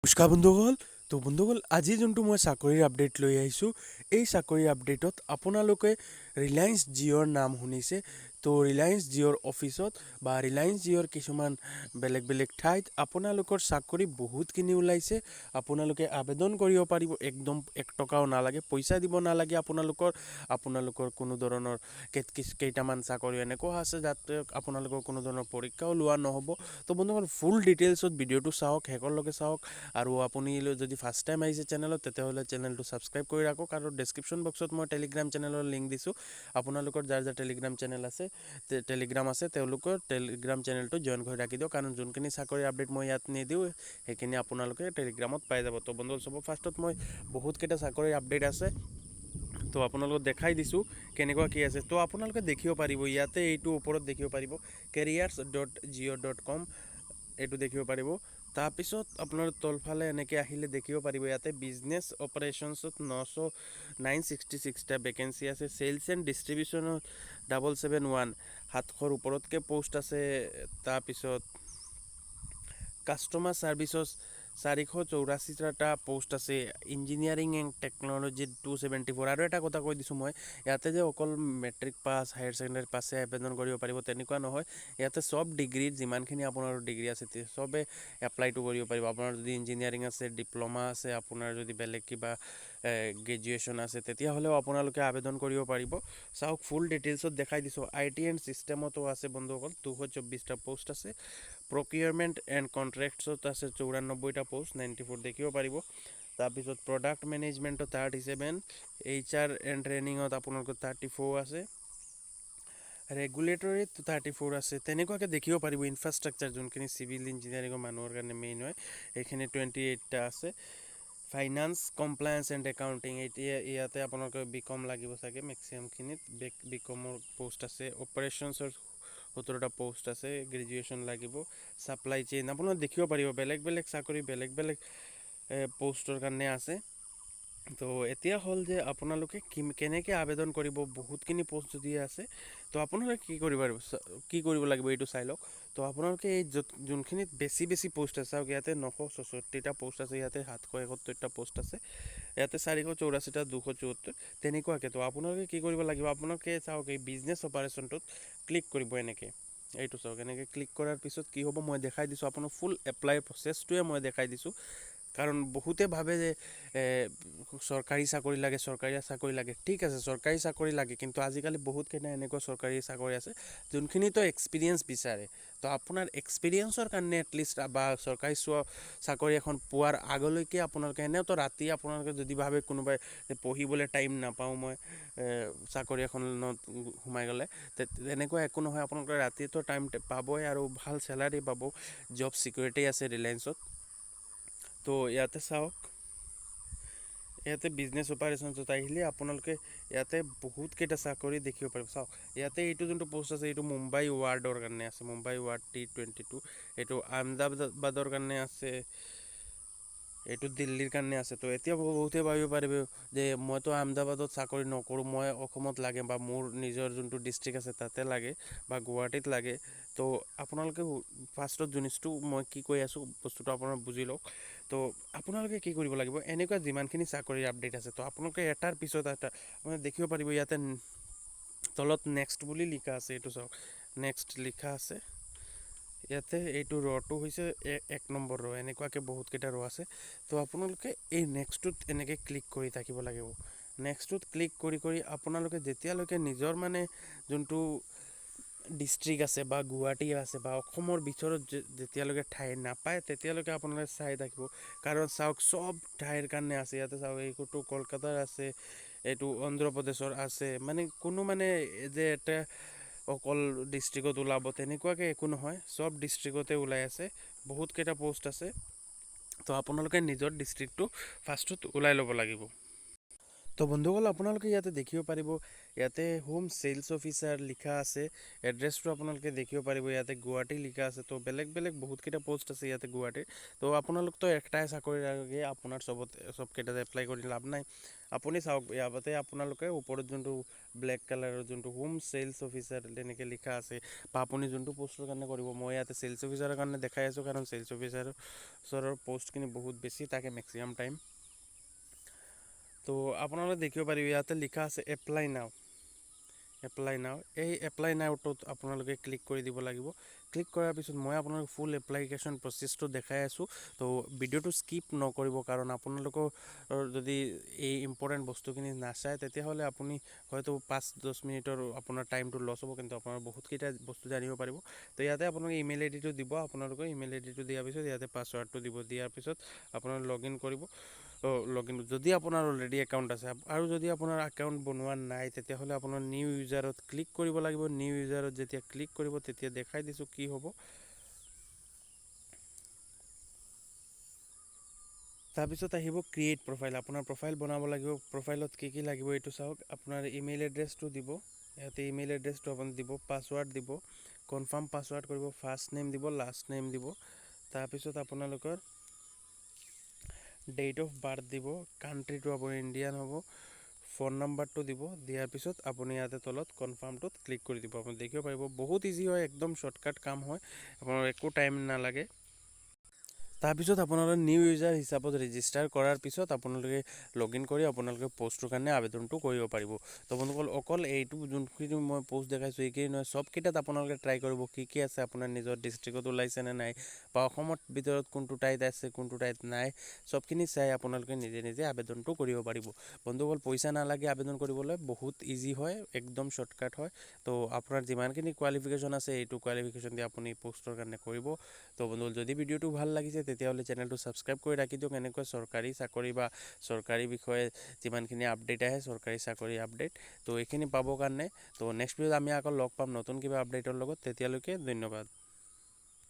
নমস্কাৰ বন্ধুসকল। তো বন্ধুসকল, আজি যোনটো মই চাকৰিৰ আপডেট লৈ আহিছোঁ, এই চাকৰিৰ আপডেটত আপোনালোকে ৰিলায়েন্স জিঅ'ৰ নাম শুনিছে। তো ৰিলায়েন্স জিঅ'ৰ অফিচত বা ৰিলায়েন্স জিঅ'ৰ কিছুমান বেলেগ বেলেগ ঠাইত আপোনালোকৰ চাকৰি বহুতখিনি ওলাইছে। আপোনালোকে আবেদন কৰিব পাৰিব, একদম এক টকাও নালাগে, পইচা দিব নালাগে। আপোনালোকৰ কোনো ধৰণৰ কেইটামান চাকৰি এনেকুৱা আছে যাতে আপোনালোকৰ কোনো ধৰণৰ পৰীক্ষাও লোৱা নহ'ব। তো বন্ধুসকল, ফুল ডিটেইলছত ভিডিঅ'টো চাওক, শেষৰলৈকে চাওক। আৰু আপুনি যদি ফাৰ্ষ্ট টাইম আহিছে চেনেলত, তেতিয়াহ'লে চেনেলটো ছাবস্ক্ৰাইব কৰি ৰাখক। আৰু ডেছক্ৰিপশ্যন বক্সত মই টেলিগ্ৰাম চেনেলৰ লিংক দিছোঁ। আপোনালোকৰ যাৰ যাৰ টেলিগ্ৰাম চেনেল আছে, টেলিগ্ৰাম আছে, তেওঁলোকৰ টেলিগ্ৰাম চেনেলটো জইন কৰি ৰাখি দিয়ক, কাৰণ যোনখিনি চাকৰিৰ আপডেট মই ইয়াত নিদিওঁ, সেইখিনি আপোনালোকে টেলিগ্ৰামত পাই যাব। তো বন্ধু, চব ফাৰ্ষ্টত মই বহুতকেইটা চাকৰিৰ আপডেট আছে, তো আপোনালোকক দেখাই দিছোঁ কেনেকুৱা কি আছে। তো আপোনালোকে দেখিব পাৰিব ইয়াতে, এইটো ওপৰত দেখিব পাৰিব careers.jio.com, এইটো দেখিব পাৰিব। তাৰপিছত আপোনাৰ তলফালে এনেকৈ আহিলে দেখিব পাৰিব ইয়াতে বিজনেছ অপাৰেশ্যনছত 966টা ভেকেঞ্চি আছে। চেলছ এণ্ড ডিষ্ট্ৰিবিউশ্যনত 771, 700ৰ ওপৰতকৈ পষ্ট আছে। তাৰপিছত কাষ্টমাৰ ছাৰ্ভিচত 484টা পষ্ট আছে। ইঞ্জিনিয়াৰিং এণ্ড টেকন'লজিত 274। আৰু এটা কথা কৈ দিছোঁ মই ইয়াতে যে অকল মেট্ৰিক পাছ, হায়াৰ ছেকেণ্ডেৰী পাছে আবেদন কৰিব পাৰিব, তেনেকুৱা নহয়। ইয়াতে চব ডিগ্ৰীৰ, যিমানখিনি আপোনাৰ ডিগ্ৰী আছে, চবে এপ্লাইটো কৰিব পাৰিব। আপোনাৰ যদি ইঞ্জিনিয়াৰিং আছে, ডিপ্ল'মা আছে, আপোনাৰ যদি বেলেগ কিবা গ্ৰেজুৱেশ্যন আছে, তেতিয়াহ'লেও আপোনালোকে আবেদন কৰিব পাৰিব। চাওক, ফুল ডিটেইলছত দেখাই দিছোঁ। I T and ছিষ্টেমতো আছে বন্ধুসকল, 224টা পষ্ট আছে। প্ৰকিউৰমেণ্ট এণ্ড কণ্ট্ৰেক্টছত আছে 94টা পষ্ট, 94 দেখিব পাৰিব। তাৰপিছত প্ৰডাক্ট মেনেজমেণ্টত 37, এইচ আৰ এণ্ড ট্ৰেইনিঙত আপোনালোকৰ 34 আছে, ৰেগুলেটৰীত 34 আছে, তেনেকুৱাকৈ দেখিব পাৰিব। ইনফ্ৰাষ্ট্ৰাকচাৰ, যোনখিনি চিভিল ইঞ্জিনিয়াৰিঙৰ মানুহৰ কাৰণে মেইন হয়, সেইখিনি 28টা আছে। ফাইনান্স, কমপ্লায়েন্স এণ্ড একাউণ্টিং, এতিয়া ইয়াতে আপোনালোকে বি কম লাগিব চাগে, মেক্সিমামখিনিত বি কমৰ পষ্ট আছে। অপাৰেশ্যনছৰ 17টা পষ্ট আছে, গ্ৰেজুৱেশ্যন লাগিব। ছাপ্লাই চেইন, আপোনালোকে দেখিব পাৰিব বেলেগ বেলেগ চাকৰি বেলেগ বেলেগ পষ্টৰ কাৰণে আছে। তো এতিয়া হ'ল যে আপোনালোকে কি কেনেকৈ আবেদন কৰিব? বহুতখিনি পষ্ট যদি আছে, তো আপোনালোকে কি কৰিব পাৰিব, কি কৰিব লাগিব, এইটো চাই লওক। তো আপোনালোকে এই য'ত যোনখিনিত বেছি বেছি পষ্ট আছে, চাওক, ইয়াতে 966টা পষ্ট আছে, ইয়াতে 771টা পষ্ট আছে, ইয়াতে 484টা, 274, তেনেকুৱাকৈ। তো আপোনালোকে কি কৰিব লাগিব? আপোনালোকে চাওক, এই বিজনেছ অপাৰেশ্যনটোত ক্লিক কৰিব এনেকৈ। এইটো চাওক, এনেকৈ ক্লিক কৰাৰ পিছত কি হ'ব মই দেখাই দিছোঁ আপোনাক। ফুল এপ্লাই প্ৰচেছটোৱে মই দেখাই দিছোঁ, কাৰণ বহুতে ভাবে যে চৰকাৰী চাকৰি লাগে, চৰকাৰী চাকৰি লাগে। ঠিক আছে, চৰকাৰী চাকৰি লাগে, কিন্তু আজিকালি বহুতকেইটা এনেকুৱা চৰকাৰী চাকৰি আছে যোনখিনিতো এক্সপিৰিয়েঞ্চ বিচাৰে। তো আপোনাৰ এক্সপিৰিয়েঞ্চৰ কাৰণে এটলিষ্ট বা চৰকাৰী চাকৰি এখন পোৱাৰ আগলৈকে আপোনালোকে এনেওতো ৰাতি আপোনালোকে যদি ভাবে কোনোবাই যে পঢ়িবলৈ টাইম নাপাওঁ মই চাকৰি এখনত সোমাই গ'লে, তেনেকুৱা একো নহয়। আপোনালোকে ৰাতিটো টাইম পাবই আৰু ভাল চেলাৰী পাব, জব ছিকিউৰিটি আছে ৰিলায়েন্সত। তো ইয়াতে চাওক, ইয়াতে বিজনেছ অপাৰেশ্যনছত আহিলে আপোনালোকে ইয়াতে বহুতকেইটা চাকৰি দেখিব পাৰিব। চাওক, ইয়াতে এইটো যোনটো পষ্ট আছে, এইটো মুম্বাই ৱাৰ্ডৰ কাৰণে আছে, মুম্বাই ৱাৰ্ড টি 22। এইটো আহমেদাবাদৰ কাৰণে আছে, এইটো দিল্লীৰ কাৰণে আছে। তো এতিয়া বহুতে ভাবিব পাৰিব যে মইতো আহমেদাবাদত চাকৰি নকৰোঁ, মই অসমত লাগে বা মোৰ নিজৰ যোনটো ডিষ্ট্ৰিক্ট আছে তাতে লাগে বা গুৱাহাটীত লাগে। তো আপোনালোকে ফাৰ্ষ্টত জিনিসটো মই কি কৈ আছোঁ, বস্তুটো আপোনালোকে বুজি লওক। তো আপোনালোকে কি কৰিব লাগিব? এনেকুৱা যিমানখিনি চাকৰিৰ আপডেট আছে, তো আপোনালোকে এটাৰ পিছত এটা আপুনি দেখিব পাৰিব। ইয়াতে তলত নেক্সট বুলি লিখা আছে, এইটো চাওক, নেক্সট লিখা আছে ইয়াতে। এইটো ৰটো হৈছে এক নম্বৰ ৰ, এনেকুৱাকৈ বহুতকেইটা ৰ আছে। তো আপোনালোকে এই নেক্সটটোত এনেকৈ ক্লিক কৰি থাকিব লাগিব। নেক্সটটোত ক্লিক কৰি কৰি আপোনালোকে যেতিয়ালৈকে নিজৰ মানে যোনটো ডিষ্ট্ৰিক্ট আছে বা গুৱাহাটী আছে বা অসমৰ ভিতৰত যেতিয়ালৈকে ঠাই নাপায়, তেতিয়ালৈকে আপোনালোকে চাই থাকিব। কাৰণ চাওক, চব ঠাইৰ কাৰণে আছে। ইয়াতে চাওক, এইটো কলকাতাৰ আছে, এইটো অন্ধ্ৰপ্ৰদেশৰ আছে। মানে কোনো মানে যে এটা অকল ডিষ্ট্ৰিক্টত ওলাব, তেনেকুৱাকৈ একো নহয়। চব ডিষ্ট্ৰিক্টতে ওলাই আছে, বহুতকেইটা পষ্ট আছে। তো আপোনালোকে নিজৰ ডিষ্ট্ৰিক্টটো ফাৰ্ষ্টত ওলাই ল'ব লাগিব। তো বন্ধুসকল, আপোনালোকে ইয়াতে দেখিব পাৰিব, ইয়াতে হোম চেলছ অফিচাৰ লিখা আছে। এড্ৰেছটো আপোনালোকে দেখিব পাৰিব, ইয়াতে গুৱাহাটী লিখা আছে। তো বেলেগ বেলেগ বহুতকেইটা পষ্ট আছে ইয়াতে গুৱাহাটীৰ। তো আপোনালোকতো একটাই চাকৰি লাগে, আপোনাৰ চবতে চবকেইটাতে এপ্লাই কৰি লাভ নাই। আপুনি চাওক, ইয়াতে আপোনালোকে ওপৰত যোনটো ব্লেক কালাৰৰ যোনটো হোম চেলছ অফিচাৰ তেনেকৈ লিখা আছে বা আপুনি যোনটো পষ্টৰ কাৰণে কৰিব, মই ইয়াতে চেলছ অফিচাৰৰ কাৰণে দেখাই আছোঁ, কাৰণ চেলছ অফিচাৰৰ পষ্টখিনি বহুত বেছি থাকে মেক্সিমাম টাইম। তো আপোনালোকে দেখিব পাৰিব, ইয়াতে লিখা আছে এপ্লাই নাও। এপ্লাই নাও, এই এপ্লাই নাওটোত আপোনালোকে ক্লিক কৰি দিব লাগিব। ক্লিক কৰাৰ পিছত মই আপোনালোক ফুল এপ্লিকেশ্যন প্ৰচেছটো দেখাই আছোঁ। তো ভিডিঅ'টো স্কিপ নকৰিব, কাৰণ আপোনালোকৰ যদি এই ইম্পৰ্টেণ্ট বস্তুখিনি নাচায়, তেতিয়াহ'লে আপুনি হয়তো 5-10 মিনিটৰ আপোনাৰ টাইমটো লছ হ'ব, কিন্তু আপোনাৰ বহুতকেইটা বস্তু জানিব পাৰিব। তো ইয়াতে আপোনালোকে ইমেইল আই ডিটো দিব। আপোনালোকে ইমেইল আই ডিটো দিয়াৰ পিছত ইয়াতে পাছৱাৰ্ডটো দিব। দিয়াৰ পিছত আপোনাৰ লগ ইন কৰিব। লগ ইন যদি আপোনাৰ অলৰেডি একাউণ্ট আছে, আৰু যদি আপোনাৰ একাউণ্ট বনোৱা নাই, তেতিয়াহ'লে আপোনাৰ নিউ ইউজাৰত ক্লিক কৰিব লাগিব। নিউ ইউজাৰত যেতিয়া ক্লিক কৰিব, তেতিয়া দেখাই দিছোঁ কি হ'ব। তাৰপিছত আহিব ক্ৰিয়েট প্ৰফাইল। আপোনাৰ প্ৰফাইল বনাব লাগিব। প্ৰফাইলত কি কি লাগিব এইটো চাওক। আপোনাৰ ইমেইল এড্ৰেছটো দিব, ইয়াতে ইমেইল এড্ৰেছটো আপুনি দিব, পাছৱাৰ্ড দিব, কনফাৰ্ম পাছৱাৰ্ড কৰিব, ফাৰ্ষ্ট নেম দিব, লাষ্ট নেম দিব, তাৰপিছত আপোনালোকৰ ডেট অফ বাৰ্থ দিব, কাণ্ট্ৰিটো আপুনি ইণ্ডিয়ান হ'ব, ফোন নাম্বাৰটো দিব। দিয়াৰ পিছত আপুনি ইয়াতে তলত কনফাৰ্মটোত ক্লিক কৰি দিব। আপুনি দেখিব পাৰিব, বহুত ইজি হয়, একদম শ্বৰ্টকাট কাম হয়, আপোনাৰ একো টাইম নালাগে। তাৰপিছত আপোনালোকে নিউ ইউজাৰ হিচাপত ৰেজিষ্টাৰ কৰাৰ পিছত আপোনালোকে লগ ইন কৰি আপোনালোকে পষ্টটোৰ কাৰণে আবেদনটো কৰিব পাৰিব। তো বন্ধুসকল, অকল এইটো যোনখিনি মই পষ্ট দেখাইছোঁ এইখিনি নহয়, চবকেইটাত আপোনালোকে ট্ৰাই কৰিব, কি কি আছে, আপোনাৰ নিজৰ ডিষ্ট্ৰিক্টত ওলাইছে নে নাই বা অসমত ভিতৰত কোনটো ঠাইত আছে, কোনটো ঠাইত নাই, চবখিনি চাই আপোনালোকে নিজে নিজে আবেদনটো কৰিব পাৰিব। বন্ধুসকল, পইচা নালাগে আবেদন কৰিবলৈ, বহুত ইজি হয়, একদম শ্বৰ্টকাট হয়। তো আপোনাৰ যিমানখিনি কোৱালিফিকেশ্যন আছে, এইটো কোৱালিফিকেশ্যন দি আপুনি পষ্টৰ কাৰণে কৰিব। তো বন্ধুসকল, যদি ভিডিঅ'টো ভাল লাগিছে, তেতিয়াহ'লে চেনেলটো ছাবস্ক্ৰাইব কৰি ৰাখি দিয়ক। এনেকুৱা চৰকাৰী চাকৰি বা চৰকাৰী বিষয়ে যিমানখিনি আপডেট আহে, চৰকাৰী চাকৰি আপডেট, তো এইখিনি পাবৰ কাৰণে। তো নেক্সট ভিডিঅ'ত আমি আকৌ লগ পাম নতুন কিবা আপডেটৰ লগত। তেতিয়ালৈকে ধন্যবাদ।